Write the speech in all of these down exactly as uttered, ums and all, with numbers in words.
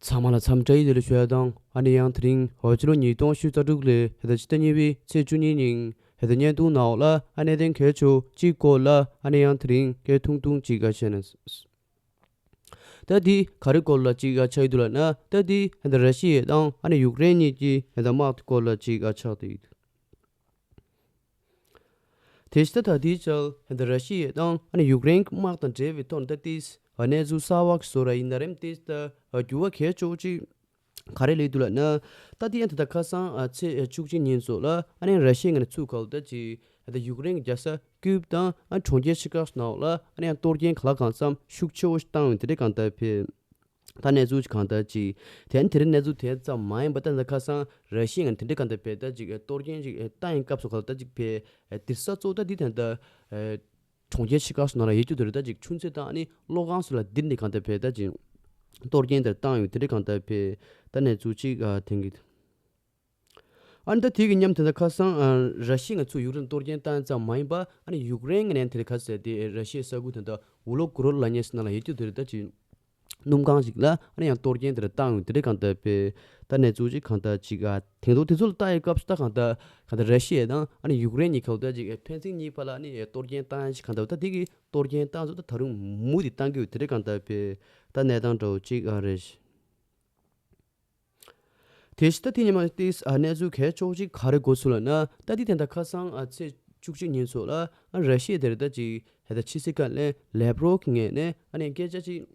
ཚང་མ་ལ་འཚམས་འདྲི་ཡི་ལེ་ལོ་ཞུ་ཡ་དང་། ཨ་ནི་ཡང་དེ་རིང་ཧོ་ཅི་ལོ་ཉིས་སྟོང་ཉི་ཤུ་རྩ་དྲུག་ལོའི་ཕྱི་ཟླ་བཅུ་གཉིས་པའི་ཚེས་བཅུ་གཉིས་ཉིན་ཕྱི་ཟླ་བརྙན་ཐུང་ནང་ལ་ཨ་ནི་གནད་དོན་གལ་ཆེ་གཅིག་སྐོར་ལ་ཨ་ནི་ཡང་དེ་རིང་སྐད་ཐུང་ཐུང་ཅིག་ཨ་བཤད་ན། ད་འདི་ག་རེ་སྐོར་ལ་ཅིག་ཨ་ཆགས་ཡོད་འདུག་ལབ་ན། ད་འདི་ཨ་ནི་ར་ཤི་ཡ་དང་ཨ་ནི་ཡུཀ་རེན་གཉིས་ཀྱི་ཨ་ནི་དམག་སྐོར་ལ་ཅིག་ཨ་ཆགས་བསྡད་ཡོད། དེ་བཞིན་ད་ལྟའི་ཆར་ད་ར་ཤི་ཡ་དང་ཨ་ནི་ཡུཀ་རེན་གྱི་དམག་དང་འབྲེལ་བའི་ཐོག་ནས་ད་ཏིས་ཨ་གནས་ཚུལ་གསར་བ་ཞིག་བཟོ་ར་ཡིན་ན་རེམ། ཏིས་ད་ཨ་འགྱུར་བ་གལ་ཆེ་བོ་ཅིག་ག་རེ་སླེབས་འདུག་ལབ་ན། ད་ལྟའི་ཨ་ད་ལྟ་ཁ་སང་ཨ་ཚེས་བཅུ་གཅིག་ཉིན་སོགས་ལ་ཨ་ནི་ར་ཤི་ཡ་ངོས་ནས་ཚུར་ག་ལ་ད་ཅིག་ད་ཡུཀ་རེན་གྱི་རྒྱལ་ས་ཀིབ་དང་ཨ་གྲོང་ཁྱེར་ཆེ་ཁག་སོགས་ནང་ལ་ཨ་ནི་ཡང་གཏོར་སྐྱོན་ག་ལ་གང་འཚམ་ཤུགས་ཆེ་བོ་ཞིག་བཏང་ཡོད་དེ་འདྲའི་གང་ལྟར་ཕེ། ད་གནས་ཚུལ་གང་ལྟར་ཅིག་དེ་ནི་དེ་རིང་གནས་ཚུལ་དེ་ཙམ་མ་ཡིན་པ། ད་ལྟ་ཁ་སང་ར་ཤི་ཡ་ངོས་དེ་འདྲའི་གང་ལྟར་ཕེ་ད་ཅིག་གཏོར་སྐྱོན་ཅིག་བཏང་ཡིན་སྐབས་སུ་ག་ལ་ད་ཅིག་ཕེ་དེ་ས་གཙོ་ད་འདི་དེ་འདྲ་གྲོང་ཁྱེར་ཆེ་ཁག་སོགས་ནང་ལ་ཡོད་རྒྱུ་དེ་རེད། ད་ཅིག་ཆུ་མཛོད་དང་ཨ་ནི་གློག་ཁང་སོགས་ལ་འདི་འདྲའི་གང་ལྟར་ཕེ་ད་ཅིག་གཏོར་སྐྱོན་དེ་བཏང་ཡོད་དེ་འདྲའི་གང་ལྟར་ཕེ་ད་གནས་ཚུལ་ཅིག་ཨ་དེང་གི། ཨ་ནི་ད་དེ་གི་མཉམ་དེ་ད་ཁ་སང་ཨ་ར་ཤི་ཡ་ངོས་ཚུར་ཡུཀ་རེན་གཏོར་སྐྱོན་བཏང་ཙམ་མ་ཡིན་པ། ཨ་ནི་ཡུཀ་རེན་ངོས་ནས་དེ་རེད་ཁ་ཟེར་དེ་ར་ཤི་ཡའི་ས་ཁུལ་དེ་འདྲ་ཝོ་ལོ་གྷོ་རོད་ལབ་མཁན་ཞིག་ནང་ལ་ཡོད་རྒྱུ་དེ་རེད། ད་ཅིག་སྣུམ་ཁང་ཞིག་ལ་ཨ་ནི་ཡང་གཏོར་སྐྱོན་དེ་རེད་བཏང་ཡོད་དེ་འདྲའི་གང་ལྟར་ཕེ་ད་གནས་ཚུལ་ཅིག་གང་ལྟར་ཅིག་ཨ་དེང་དུ་དེ་ཚོ་ལ་ལྟ་ཡི་སྐབས་སུ་ད་གང་ལྟར་གང་ལྟར་ར་ཤི་ཡ་དང་ཨ་ནི་ཡུཀ་རེན་གཉིས་ཁ་ལ་ད་ཅིག་ཕན་ཚུན་གཉིས་བར་ལ་ཨ་ནི་གཏོར་སྐྱོན་བཏང་ཡ་ཞིག་གང་ལྟར། ད་དེ་གི་གཏོར་སྐྱོན་བཏང་ཚོ་ད་ད་རུང་མུ་མཐུད་བཏང་གི་ཡོད་དེ་འདྲའི་གང་ལྟར་ཕེ་ད་གནས་སྟངས་འདྲ་བོ་ཅིག་ཨ་རེད། དེ་བཞིན་ད་དེ་ཉི་མ་ཏིས་ཨ་གནས་ཚུལ་གལ་ཆེ་བོ་ཅིག་ག་རེ་གོ་ཚུལ་ལབ་ན། ད་དེ་དེ་འདྲ་ཁ་སང་ཨ་ཚེས་བཅུ་གཅིག་ཉིན་སོགས་ལ་ཨ་ར་ཤི་ཡ་དེ་རེད་ད་ཅིག་ཧེ་ད་ཕྱི་སྲིད་བཀའ་བློན་ལེབ་རོབ་ཀྱི་ངོས་ནས་ཨ་ནི་སྐད་ཆ་ཅིག་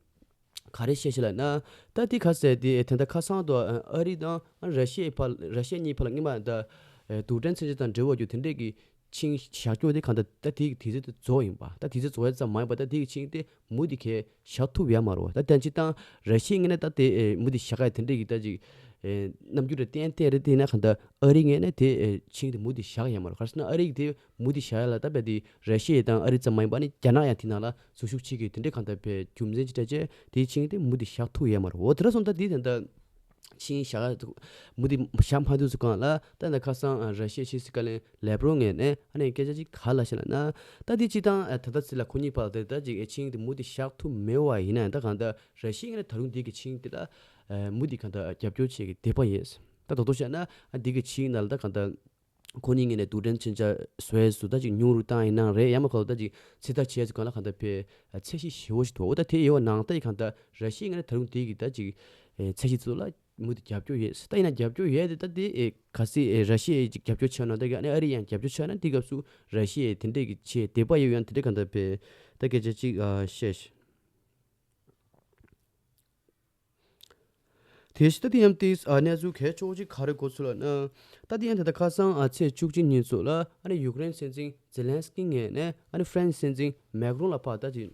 ག་རེ་བཤད་ཤེས་ལབ་ན། ད་དེ་ག་ཟེར་དེ་དེ་འདྲ་ཁ་སང་དུ་ཨ་རི་དང་ཨ་ར་ཤི་ཡའི་བར་ར་ཤི་ཡ་གཉིས་བར་ལ་སྔོན་མ་ད་ཨ་རྡུལ་ཕྲན་མཚོན་ཆ་དང་འབྲེལ་བ་རྒྱུ་དེ་འདྲས་ཀྱི་ཆིངས་བཞག་རྒྱུ་དེ་གང་ལྟར་ད་དེའི་དུས་ཚོད་དེ་རྫོགས་ཡིན་པ། ད་དུས་ཚོད་རྫོགས་ཡ་ཙམ་མ་ཡིན་པ། ད་དེའི་ཆིངས་དེ་མུ་མཐུད་གས་བཞག་ཐུབ་ཡ་མ་རེད་བ། ད་ད་སྤྱིར་བཏང་ར་ཤི་ཡའི་ངོས་ནས་ད་དེ་ཨེ་མུ་མཐུད་བཞག་ཡ་དེ་འདྲས་ཀྱི་ད་ཅིག་ཨེ་རྣམ་འགྱུར་རེ་བསྟན་བསྡད་རེད། དེ་ན་གང་ལྟར་ཨ་རིའི་ངོས་ནས་དེ་ཨེ་ཆིངས་དེ་མུ་མཐུད་བཞག་ཡ་མ་རེད། ག་རེ་ཟེར་ན་ཨ་རི་གི་དེ་མུ་མཐུད་བཞག་ཡ་ལ་ད་རྦད་དེ་ར་ཤི་ཡ་དང་ཨ་རི་ཙམ་མ་ཡིན་པ་ནི་རྒྱ་ནག་ཡང་དེ་ནང་ལ་འཛུལ་ཞུགས་བྱེད་ཀྱི་དེ་འདྲས་གང་ལྟར་བའི་རྒྱུ་མཚན་ཅིག་སྤྲད་བྱས་དེའི་ཆིངས་དེ་མུ་མཐུད་བཞག་ཐུབ་ཡ་མ་རེད། འོ་དེ་འདྲ་སོང་ད་དེ་དེ་འདྲ། ཆིངས་བཞག་མུ་མཐུད་བཞག་མ་ཐུབ་ཚུལ་སྒང་ལ་ད་ལྟ་ཁ་སང་ར་ཤི་ཡའི་ཕྱི་སྲིད་བཀའ་བློན་ལེབ་རོབ་ངོས་ནས་ཨ་ནི་སྐད་ཆ་ཅིག་ག་ལབ་ཤག་ལབ་ན། ད་དེ་སྤྱིར་བཏང་ད་ལྟ་ཚེ་ལ་ཁོ་གཉིས་བར་དེ་ད་ཅིག་ཆིངས་དེ་མུ་མཐུད་བཞག་ཐུབ་མེད་པ་ཡིན་ན་ཡང་། ད་གང་ལྟར་ར་ཤི་ཡ་ངོས་ནས་ད་རུང་འདི་གི་ཆིངས་དེ་ལ་མུ་མཐུད་གང་ལྟར་རྒྱབ་སྐྱོར་བྱེད་ཀྱི་འདོད་པ་ཡོད། ད་ད་དུང་བཤད་ན་འདི་གི་ཆིངས་ནང་ལ་ད་གང་ལྟར་ཁོ་གཉིས་ངོས་ནས་རྡུལ་ཕྲན་མཚོན་ཆ་བཟོ་ཡས་སུ་ད་ཅིག་ཉུང་རུ་བཏང་ཡིན་ན་རེད། ཡང་མ་གང་ལྟར་ད་ཅིག་ཚོད་ལྟ་བྱེད་ཡས་སུ་གང་ལ་གང་ལྟར་བའི་ཚད་གཞི་ཞེ་པོ་ཞིག་འདུག་འོ་ད་དེ་ཡོད་པ་ནང་ལྟར་གང་ལྟར་ར་ཤི་ཡ་ངོས་ནས་ད་རུང་དེ་གི་ད་ཅིག་ཚད་གཞི་ཚོ་ལ་མུ་མཐུད་རྒྱབ་སྐྱོར་ཡོད། ད་ཡིན་ན་རྒྱབ་སྐྱོར་ཡོད་དེ་ད་དེ་གལ་སྲིད་ར་ཤི་ཡས་ཅིག་རྒྱབ་སྐྱོར་བྱས་ན། ད་གི་ཨ་ནི་ཨ་རི་ཡང་རྒྱབ་སྐྱོར་བྱས་ན། དེ་སྐབས་སུ་ར་ཤི་ཡས་དེ་འདྲས་ཀྱི་ཆེད་འདོད་པ་ཡོད་ཡང་དེ་འདྲས་གང་ལྟར་བའི་ད་སྐད་ཆ་ཅིག་བཤད་ཤག་དེ་བཞིན་ད་དེ་ཡང་ཏིས་ཨ་གནས་ཚུལ་གལ་ཆེ་བོ་ཅིག་ག་རེ་གོ་ཚུལ་ལབ་ན། ད་དེ་ཡང་ད་ལྟ་ཁ་སང་ཨ་ཚེས་བཅུ་གཅིག་ཉིན་སོགས་ལ་ཨ་ནི་ཡུཀ་རེན་སྲིད་འཛིན་ཛེ་ལན་སི་ཀི་ངོས་ནས་ཨ་ནི་ཧྥ་རན་སི་སྲིད་འཛིན་མེག་རོན་ལ་ཕར་ད་ཅིག་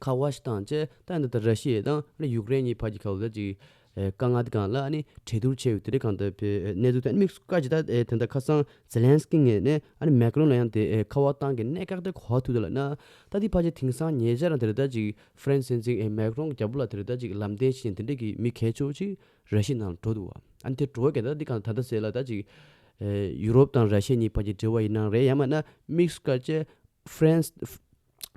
ཁ་པར་ཞིག་བཏང་བྱས། ད་ཡང་ད་ལྟ་ར་ཤི་ཡ་དང་ཨ་ནི་ཡུཀ་རེན་གཉིས་བར་གྱི་ཁ་ལོ་ད་ཅིག་ཨེ་དཀའ་ངལ་དེ་སྒང་ལ་ཨ་ནི་གྲོས་བསྡུར་བྱས་ཡོད་དེ་འདྲས་གང་ལྟར་བའི་གནས་ཚུལ་དེ་ཨ་ནི་དམིགས་སུ་བཀར་བྱས། ད་ཨེ་དེ་འདྲ་ཁ་སང་ཛེ་ལན་སི་ཀི་ངོས་ནས་ཨ་ནི་མེག་རོན་ལ་ཡང་དེ་ཨེ་ཁ་པར་བཏང་གི་གནད་འགག་དེ་ག་པར་ཐུག་འདུག་ལབ་ན། ད་དེ་ཕལ་ཆེར་དེང་སང་ཉེ་ཆར་རང་དེ་རེད། ད་ཅིག་ཧྥ་རན་སི་སྲིད་འཛིན་ཨེ་མེག་རོན་གྱི་རྒྱབ་ལོགས་ལ་དེ་རེད། ད་ཅིག་ལམ་སྟོན་བྱེད་མཁན་དེ་འདྲས་ཀྱི་མི་གལ་ཆེ་བོ་ཅིག་ར་ཤི་ཡ་ནང་ལ་འགྲོ་འདུག་བ། ཨ་ནི་དེ་འགྲོ་བ་གལ་ད་འདི་གང་ད་ལྟ་ཟེར་ལ་ད་ཅིག་ཨེ་ཡུ་རོབ་དང་ར་ཤི་ཡ་གཉིས་བར་གྱི་འབྲེལ་བ་ཡིན་ནའང་རེད། ཡང་མིན་ན་དམིགས་སུ་བཀར་བྱས་ཧྥ་རན་སི་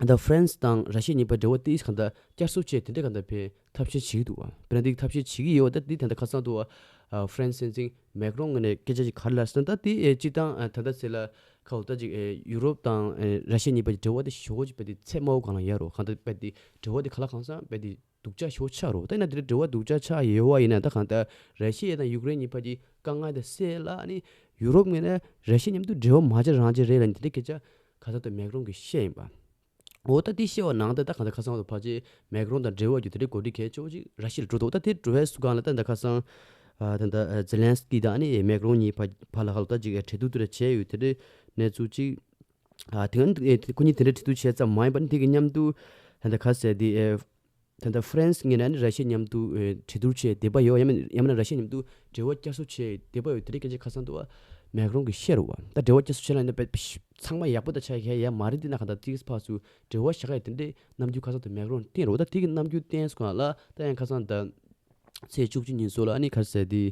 ད་ཧྥ་རན་སི་དང་ར་ཤི་ཡ་གཉིས་བར་འབྲེལ་བ་དེ་གང་ལྟར་བསྐྱར་གསོ་བྱས་དེ་འདྲས་གང་ལྟར་བའི་ཐབས་ཤེས་བྱེད་ཀྱི་འདུག་བ། དཔེར་ན་འདི་ཐབས་ཤེས་བྱེད་ཀྱི་ཡོད་པ། ད་འདི་ད་ལྟ་ཁ་སང་དུ་བ་ཧྥ་རན་སི་སྲིད་འཛིན་མེག་རོན་ངོས་ནས་སྐད་ཆ་ཅིག་ག་རེ་ལབ་ཟེར་ན། ད་འདི་ཨེ་སྤྱིར་བཏང་ཨ་ད་ལྟ་ཟེར་ལ་ཁ་འོ་ད་ཅིག་ཨེ་ཡུ་རོབ་དང་ཨེ་ར་ཤི་ཡ་གཉིས་བར་གྱི་འབྲེལ་བ་དེ་ཞེ་པོ་ཅིག་རྦད་དེ་ཚད་དམའ་བོ་སྒང་ལ་ཡོད་རེད། གང་ལྟར་རྦད་དེ་འབྲེལ་བ་དེ་ག་ལ་གང་འཚམ་རྦད་དེ་སྡུག་ཅག་ཞེ་པོ་ཆགས་རེད། ད་ཡིན་ན་དེ་འདྲའི་འབྲེལ་བ་སྡུག་ཅག་ཆགས་ཡོད་པ་ཡིན་ན། ད་གང་ལྟར་ར་ཤི་ཡ་དང་ཡུཀ་རེན་གཉིས་བར་གྱི་དཀའ་ངལ་དེ་སེལ་ལ་ཨ་ནི་ཡུ་རོབ་ངོས་ནས་ར་ཤི་ཡ་མཉམ་དུ་འབྲེལ་བ་མ་བྱེད་རང་བྱེད་རེད་ལབ་ནས་དེ་འདྲའི་སྐད་ཆ་ག་ས་ད་མེག་རོན་གྱིས་བཤད་ཡིན་པ། འོ་ད་དེ་བཤད་པ་ནང་ད་ད་གང་ལྟར་ཁ་སང་དུ་ཕལ་ཆེར་མེག་རོན་དང་འབྲེལ་བ་རྒྱུ་དེ་འདྲའི་གོ་སྒྲིག་གལ་ཆེ་བོ་ཅིག་ར་ཤི་ཡ་ལ་འགྲོ་འདུག་ད་དེ་འགྲོ་བའི་སུ་གང་ལ་ད་ད་ཁ་སང་ཨ་ད་ད་ཛེ་ལན་སི་ཀི་དང་ཨ་ནི་མེག་རོན་གཉིས་བར་བར་ལ་ཧ་ལ་ད་ཅིག་གྲོས་བསྡུར་དེ་འདྲ་བྱས་ཡོད་དེ་འདྲའི་གནས་ཚུལ་ཅིག་ཨ་དེ་ང་ཨེ་ཁོ་གཉིས་དེ་འདྲའི་གྲོས་བསྡུར་བྱས་ཙམ་མ་ཡིན་པར་དེ་གི་མཉམ་དུ་ད་ལྟ་ག་ཟེར་དེ་ཨེ་ད་ལྟ་ཧྥ་རན་སི་ངོས་ནས་ནི་ར་ཤི་ཡ་མཉམ་དུ་ཨེ་གྲོས་བསྡུར་བྱས་བསྡད་པ་ཡོད། ཡང་མིན་ཡང་མིན་ན་ར་ཤི་ཡ་མཉམ་དུ་འབྲེལ་བ་བསྐྱར་གསོ་བྱས་བསྡད་པ་ཡོད། དེ་འདྲའི་སྐད་ཆ་ཁ་སང་དུ་བ་མེག་རོན་གྱིས་བཤད་རེད་བ། ད་འབྲེལ་བ་བསྐྱར་གསོ་བྱས་ལ་ནི་དཔེ་ཚང་མ་ཡག་པོ་ད་ཆགས་ཡ་ཡ་མ་རེད། དེ་ན་གང་ལྟར་ཏིག་ཕར་ཚུར་འབྲེལ་བ་བཞག་ཡ་དེ་འདྲའི་རྣམ་འགྱུར་ཁ་སང་དུ་མེག་རོན་བསྟན་རེད་བ། ད་དེ་གི་རྣམ་འགྱུར་བསྟན་སོང་ག་ལ་ད་ཡང་ཁ་སང་ད་ཚེས་བཅུ་གཅིག་ཉིན་སོགས་ལ་ཨ་ནི་ག་ཟེར་དེ་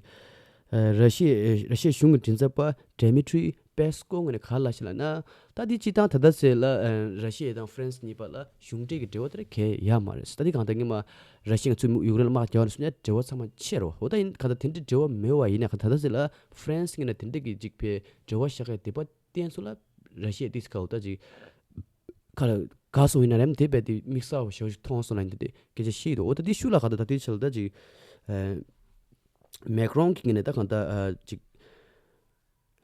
ཨ་ར་ཤི་ཡའི་ར་ཤི་ཡའི་གཞུང་གི་མགྲིན་ཚབ་པ་ཌེ་མི་ཊི་རི་པེ་སི་ཀོ་ངོས་ནས་ག་རེ་ལབ་ཤག་ལབ་ན། ད་འདི་སྤྱིར་བཏང་ད་ལྟ་ཟེར་ལ་ཨ་ར་ཤི་ཡ་དང་ཧྥ་རན་སི་གཉིས་བར་ལ་གཞུང་འབྲེལ་གྱི་འབྲེལ་བ་དེ་ག་ཡོད་མ་རེད། ད་འདི་གང་ལྟར་སྔོན་མ་ར་ཤི་ཡ་ཚུར་ཡུཀ་རེན་ལ་དམག་རྒྱག་ནས་སོང་ཙང་འབྲེལ་བ་ཚང་མ་ཆད་རེད་བ། འོ་ད་ཡིན་གང་ལྟར་དེ་འདྲའི་འབྲེལ་བ་མེད་པ་ཡིན་ན། གང་ལྟར་ད་ལྟ་ཟེར་ལ་ཧྥ་རན་སི་ངོས་ནས་དེ་འདྲ་གི་ཅིག་ཕའི་འབྲེལ་བ་བཞག་གི་དེ་པ་བསྟན་སོང་ལ། ར་ཤི་ཡ་དེ་ག་འོ་ད་ཅིག་ག་ལ་དགའ་སོང་ཡིན་ན་རེད། དེ་བས་དེ་དམིགས་བསལ་བ་ཞེ་པོ་ཞིག་མཐོང་སོང་ལབ་ཡིན། དེ་སྐད་ཆ་བཤད་འདུག་འོ་ད་དེ་ཤུགས་ལ་ག་ད་ད་དེ་ཆ་ལ་ད་ཅིག་ཨ་མེག་རོན་གྱི་ངོས་ནས་ད་གང་ལྟར་ཨ་ཅིག་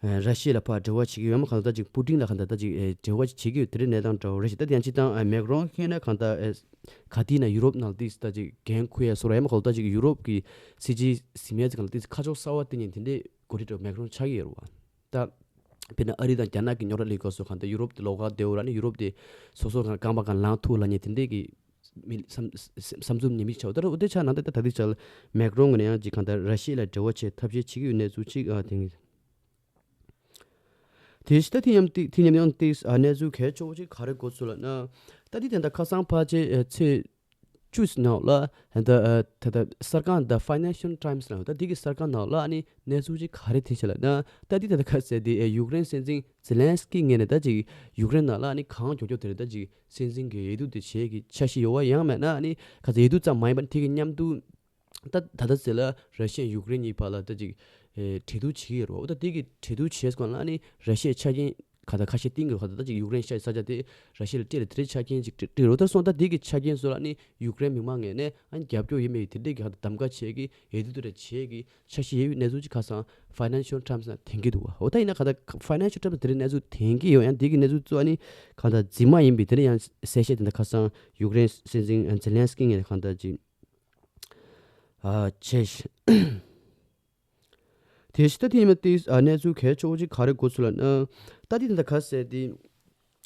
ཨ་ར་ཤི་ཡ་ལ་ཕར་འབྲེལ་བ་བྱེད་ཀྱི་ཡོད་མ། གང་ལྟར་ད་ཅིག་པུ་ཏིན་ལ་གང་ལྟར་ད་ཅིག་ཨ་འབྲེལ་བ་བྱེད་ཀྱི་ཡོད། དེ་འདྲའི་གནས་སྟངས་འདྲ་བོ་རེད་ཤག་ད་ཡང་སྤྱིར་བཏང་ཨ་མེག་རོན་གྱི་ངོས་ནས་གང་ལྟར་ཨ་ག་དུས་ན་ཡུ་རོབ་ནང་ལ་ཏིས་ད་ཅིག་འགན་འཁུར་ཡ་བཟོ་འདྲ་ཡོད་མ། གང་ལྟར་ད་ཅིག་ཡུ་རོབ་ཀྱི་སྲིད་སྤྱི་ཟིན་ཡ་ཅིག་གང་ལ་ཏིས་ཁ་ཕྱོགས་གསར་པ་བསྟན་མཁན་དེ་འདྲའི་འགོ་ཁྲིད་འདྲ་བོ་མེག་རོན་ཆགས་ཀྱི་ཡོད་རེད་བ། ད་དཔེར་ན་ཨ་རི་དང་རྒྱ་ནག་གི་རྙོག་དྲ་སླེབས་སྐབས་སུ་གང་ལྟར་ཡུ་རོབ་དེ་ལོགས་ཀ་བསྡད་ཡོད་ར། ཨ་ནི་ཡུ་རོབ་དེ་སོ་སོ་གང་རྐང་པ་གང་ལངས་ཐུབ་ལབ་མཁན་དེ་འདྲའི་གི་མི་བསམ་བསམ་ཚུལ་ཉམས་ཞིབ་བྱས་པ་ད་ར། འོ་དེ་ཆ་ནང་དེ་ད་ད་ལྟའི་ཆར་མེག་རོན་ངོས་ནས་ཡང་ཅིག་གང་ལྟར་ར་ཤི་ཡ་ལ་འབྲེལ་བ་བྱེད་ཐབས་ཤེས་བྱེད་ཀྱི་ཡོད་གནས་ཚུལ་ཅིག་ཨ་དེ་ངེས། དེ་བཞིན་ད་དེ་མཉམ་དེ་དེ་མཉམ་ཡང་ཏིས་ཨ་གནས་ཚུལ་གལ་ཆེ་བོ་ཅིག་ག་རེ་གོ་ཚུལ་ལབ་ན། ད་དེ་དེ་འདྲ་ཁ་སང་ཕལ་ཆེར་ཨ་ཚེས་བཅུ་ནང་ལ་ད་ད་ད་གསར་ཁང་ད་Financial Times ལ་ད་དེ་གི་གསར་ཁང་ནང་ལ་ཨ་ནི་གནས་ཚུལ་ཅིག་ག་རེ་ཐོན་ཤག་ལབ་ན། ད་དེ་ད་ད་ག་ཟེར་དེ་ཨེ་ཡུཀ་རེན་སྲིད་འཛིན་ཛེ་ལན་སི་ཀི་ངོས་ནས་ད་ཅིག་ཡུཀ་རེན་ནང་ལ་ཨ་ནི་གང་མགྱོགས་མགྱོགས་དེ་རེད་ད་ཅིག་སྲིད་འཛིན་གྱི་འོས་བསྡུ་དེ་བྱེད་ཀྱི་འཆར་གཞི་ཡོད་པ། ཡང་མིན་ན་ཨ་ནི་ག་ཚོད་འོས་བསྡུ་ཙམ་མ་ཡིན་པ་དེ་གི་མཉམ་དུ་ད་ད་ལྟ་ཟེར་ལ་ར་ཤི་ཡ་ཡུཀ་རེན་གཉིས་བར་ལ་ད་ཅིག་ཨེ་གྲོས་བསྡུར་བྱེད་ཀྱི་ཡོད་རེད་བ། འོ་ད་དེ་གི་གྲོས་བསྡུར་བྱས་སྐོར་ལ་ཨ་ནི་ར་ཤི་ཡའི་ཆ་རྐྱེན་ག་ད་ཁ་ཤས་བཏིང་གི་རེད། ག་ད་ད་ཅིག་ཡུཀ་རེན་ཤ་ས་ཆ་དེ་ར་ཤི་ཡ་ལ་སྤྲད་ལ་དེ་འདྲའི་ཆ་རྐྱེན་ཅིག་སྤྲད་སྤྲད་རེད། འོ་ད་སོང་ད་དེ་གི་ཆ་རྐྱེན་སོགས་ལ་ཨ་ནི་ཡུཀ་རེན་མི་མང་ངོས་ནས་ཨ་ནི་རྒྱབ་སྐྱོར་ཡོད་མེད་དེ་འདྲའི་གི་ག་ད་གདམ་ག་བྱེད་ཀྱི་འོས་བསྡུ་དེ་འདྲ་བྱེད་ཀྱི་འཆར་གཞི་ཡོད་པའི་གནས་ཚུལ་ཅིག་ཁ་སང་Financial Times ནང་ཐོན་གྱི་འདུག་བ། འོ་ད་ཡིན་ན་ག་ད་Financial Times དེ་འདྲའི་གནས་ཚུལ་ཐོན་གྱི་ཡོད། ཡང་དེ་གི་གནས་ཚུལ་གཙོ་བོ་ཨ་ནི་གང་ལྟར་རྫུན་མ་ཡིན་པའི་དེ་འདྲ་ཡང་གསལ་བཤད་དེ་འདྲ་ཁ་སང་ཡུཀ་རེན་སྲིད་འཛིན་ཛེ་ལན་སི་ཀི་ངོས་ནས་གང་ལྟར་ཅིག་ཨ་བྱས་ཤག་དེ་བཞིན་ད་དེ་ཡིན་མ་དེ་ཨ་གནས་ཚུལ་གལ་ཆེ་བོ་ཅིག་ག་རེ་གོ་ཚུལ་ལབ་ན། ད་དེ་འདྲ་ག་ཟེར་དེ།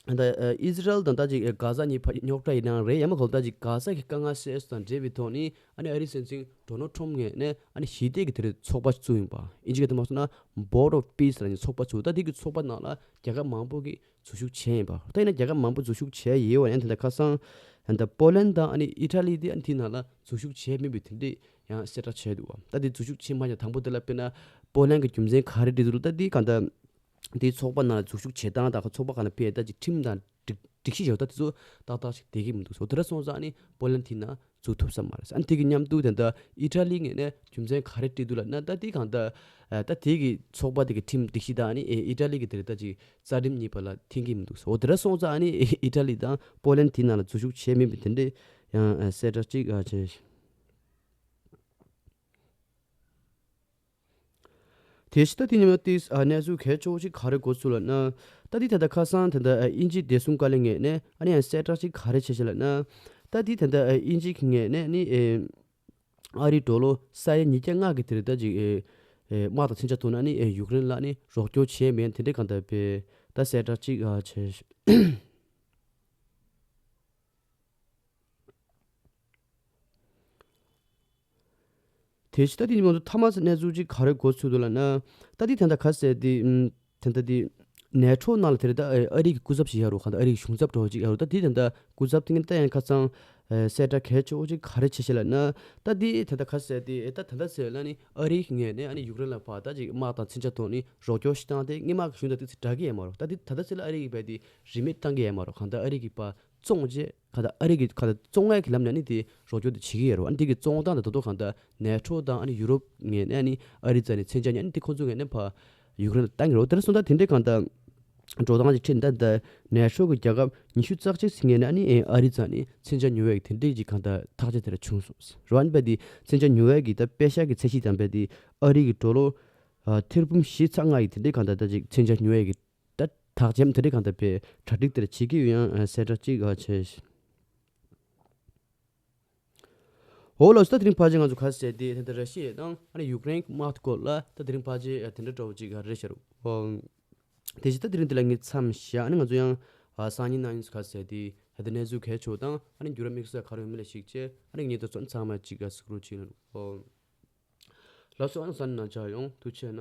ད་ཨི་ཟི་རལ་དང་ད་ཅིག་གྷ་ཟ་གཉིས་བར་རྙོག་དྲ་ཡིན་ནའང་རེད། ཡང་མིན་གང་ལྟར་ད་ཅིག་གྷ་ཟ་གི་དཀའ་ངལ་སེལ་ས་དང་འབྲེལ་བའི་ཐོག་ནས་ཨ་ནི་ཨ་རིའི་སྲིད་འཛིན་ཌོ་ནལ་ཊམ་ངོས་ནས་ཨ་ནི་ཞི་བདེ་གི་དེ་རིང་ཚོགས་པ་བཙུགས་ཡིན་པ། ཨིན་ཇི་སྐད་དུ་མ་སོང་ན་Board of Peace ལབ་མཁན་ཚོགས་པ་བཙུགས། ད་དེ་གི་ཚོགས་པ་ནང་ལ་རྒྱལ་ཁབ་མང་པོ་གིས་འཛུལ་ཞུགས་བྱས་ཡིན་པ། ད་ཡིན་ན་རྒྱལ་ཁབ་མང་པོ་འཛུལ་ཞུགས་བྱས་ཡོད་པ་ཡང་དེ་འདྲ་ཁ་སང་ད་པོ་ལན་དང་ཨ་ནི་ཨི་ཊ་ལི་དེ་ཨ་ནི་དེའི་ནང་ལ་འཛུལ་ཞུགས་བྱས་མེད་པའི་དེ་འདྲས་ཡང་གསལ་བསྒྲགས་བྱས་འདུག་བ། ད་དེ་འཛུལ་ཞུགས་བྱས་མ་ཡང་དང་པོ་དེ་ལ་དཔེར་ན་པོ་ལན་གྱི་རྒྱུ་མཚན་ག་རེ་འདྲི་འདུག་ལ། ད་དེ་གང་ལྟར་དེའི་ཚོགས་པ་ནང་ལ་འཛུལ་ཞུགས་བྱེད་སྟངས་དང་ཚོགས་པ་གང་ལ་ཕེབས་ད་ཅིག་ཁྲིམས་དང་སྒྲིག་སྒྲིག་གཞི་བྱས་ད་དེ་ཚོ་ཏག་ཏག་ཅིག་བསྡད་ཀྱི་མི་འདུག་ཟེར། དེ་འདྲ་སོང་ཙང་ཨ་ནི་པོ་ལན་དེའི་ནང་འཛུལ་ཐུབ་ས་མ་རེད། ཨ་ནི་དེ་གི་མཉམ་དུ་དེ་འདྲ་ཨི་ཊ་ལི་ངོས་ནས་རྒྱུ་མཚན་ག་རེ་འདྲི་འདུག་ལབ་ན། ད་དེ་གང་ལྟར་ད་དེ་གི་ཚོགས་པ་དེ་གི་ཁྲིམས་སྒྲིག་གཞི་དང་ཨ་ནི་ཨི་ཊ་ལི་གི་དེ་རེད་ད་ཅིག་རྩ་ཁྲིམས་གཉིས་བར་ལ་མཐུན་གྱི་མི་འདུག་ཟེར། འོ་དེ་འདྲ་སོང་ཙང་ཨ་ནི་ཨི་ཊ་ལི་དང་པོ་ལན་དེའི་ནང་ལ་འཛུལ་ཞུགས་བྱས་མེད་པའི་དེ་འདྲས་ཡང་གསལ་བསྒྲགས་ཅིག་བྱས། དེ་བཞིན་ད་དེ་ཉིན་མ་དེ་གནས་ཚུལ་གལ་ཆེ་བོ་ཅིག་ག་རེ་གོ་ཚུལ་ལབ་ན། ད་དེ་ད་ལྟ་ཁ་སང་དེ་འདྲ་དབྱིན་ཇིའི་བདེ་སྲུང་བཀའ་བློན་ངོས་ནས་ཨ་ནི་ཡང་གསལ་བསྒྲགས་ཅིག་ག་རེ་བྱས་ཤག་ལབ་ན། ད་དེ་ད་ལྟ་དབྱིན་ཇི་གི་ངོས་ནས་ནི་ཨ་རིའི་ཌོ་ལར་ས་ཡ་ཉིས་བརྒྱ་ལྔ་གི་དེ་རེད་ད་ཅིག་དམག་དང་མཚོན་ཆ་ཐོག་ནས་ནི་ཡུཀ་རེན་ལ་ནི་རོགས་སྐྱོར་བྱས་མེད་དེ་འདྲའི་གང་ལྟར་དཔེ་ད་གསལ་བསྒྲགས་ཅིག་བྱས། དེ་བཞིན་ད་དེ་ནི་ང་ཚོ་མཐའ་མ་གནས་ཚུལ་ཅིག་ག་རེ་གོ་ཚུལ་འདུག་ལབ་ན། ད་དེ་ད་ལྟ་ག་ཟེར་དེ་ཨམ་དེ་ད་དེ་ནེ་ཊོ་ནང་ལ་དེ་རེད་ད་ཨ་རི་གི་སྐུ་ཚབ་ཅིག་ཡོད་རེད། གང་ལྟར་ཨ་རི་གི་གཞུང་ཚབ་འདྲ་བོ་ཅིག་ཡོད་རེད། ད་དེ་ད་ལྟ་སྐུ་ཚབ་དེ་ངས་ད་ཡང་ཁ་སང་ཨ་གསལ་བསྒྲགས་གལ་ཆེ་བོ་ཅིག་ག་རེ་བྱས་ཤག་ལབ་ན། ད་དེ་ད་ལྟ་ག་ཟེར་དེ་ཨེ་ད་ད་ལྟ་ཟེར་ལ་ནི་ཨ་རི་གི་ངོས་ནས་ཨ་ནི་ཡུཀ་རེན་ལ་ཕར་ད་ཅིག་དམག་དང་མཚོན་ཆ་ཐོག་ནས་རོགས་སྐྱོར་ཞིག་བཏང་སྟེ་སྔོན་མ་གི་གཞུང་དང་ཏོག་ཙམ་འདྲ་གི་ཡོད་མ་རེད། ད་དེ་ད་ལྟ་ཟེར་ལ་ཨ་རི་གི་བས་དེ་རིན་མེད་བཏང་གི་ཡོད་མ་རེད། གང་ལྟར་ཨ་རི་གི་ཕར་བཙོང་བྱས་གང་ལྟར་ཨ་རི་གི་གང་ལྟར་བཙོང་ཡས་ཀྱི་ལམ་ནས་ནི་དེ་རོགས་སྐྱོར་དེ་བྱེད་ཀྱི་ཡོད་རེད། ཨ་ནི་དེ་གི་བཙོང་སྟངས་དང་ད་དུང་གང་ལྟར་ནེ་ཊོ་དང་ཨ་ནི་ཡུ་རོབ་ངོས་ནས་ཨ་ནི་ཨ་རི་རྩ་ནས་མཚོན་ཆ་ཉོ་ནི་དེ་ཁོང་ཚོ་ངོས་ནས་ཕར་ཡུཀ་རེན་ལ་བཏང་གི་རེད། དེ་རེད་སོང་ཙང་དེ་འདྲའི་གང་ལྟར་འགྲོ་སྟངས་ཅིག་ཁྲིད་ད་ལྟ་ནེ་ཊོ་གི་རྒྱལ་ཁབ་ཉི་ཤུ་རྩ་གཅིག་ཟིན་ངེས་ནས་ཨ་ནི་ཨ་རི་རྩ་ནས་མཚོན་ཆ་ཉོ་བའི་དེ་འདྲའི་ཅིག་གང་ལྟར་ཐག་བཅད་དེ་འདྲ་བྱུང་སོང་། རེད་བ། ཨ་ནི་བས་དེ་མཚོན་ཆ་ཉོ་བའི་གི་ད་པེ་ཤག་གི་ཚད་གཞི་དང་བས་དེ་ཨ་རི་གི་ཌོ་ལར་ཨ་ཐེར་འབུམ་བཞི་ཚེག་ལྔ་ཡི་དེ་འདྲའི་གང་ལྟར་ད་ཅིག་མཚོན་ཆ་ཉོ་བའི་གི་ད་ཐག་བཅད་དེ་འདྲའི་གང་ལྟར་བས་གྲ་སྒྲིག་དེ་འདྲ་བྱེད་ཀྱི་ཡོད་ཡང་ཨ་གསལ་བསྒྲགས་ཅིག་ཨ་བྱས། འོ་ལགས་སོ། ད་དེ་རིང་ཕལ་ཆེར་ང་ཚོ་ག་རེ་ཟེར་དེ་ད་ལྟ་ར་ཤི་ཡ་དང་ཨ་ནི་ཡུཀ་རེན་གྱི་དམག་སྐོར་ལ་ད་དེ་རིང་ཕལ་ཆེར་དེ་འདྲ་འདྲ་བོ་ཅིག་ག་རེ་བྱ་རུ། དེ་བཞིན་ད་དེ་རིང་འདི་ལ་ངས་མཚམས་བཞག་ཨ་ནི་ང་ཚོ་ཡང་སང་ཉིན་གནངས་ཉིན་ག་རེ་ཟེར་དེ་ད་ལྟ་གནས་ཚུལ་གལ་ཆེ་བ་དང་ཨ་ནི་འགྱུར་བ་དམིགས་བསལ་ག་རེ་ཡོད་མེད་ལ་གཞིགས་བྱས་ཨ་ནི་ངས་ད་ཚོ་ཚང་མ་ཅིག་ག་གཟིགས་རོགས་བྱེད་ན་རུ། ལགས་སོ། ཨ་ནི་གཟའ་ནང་མཇལ་ཡོང་། ཐུགས་རྗེ་ཆེ་གནང་།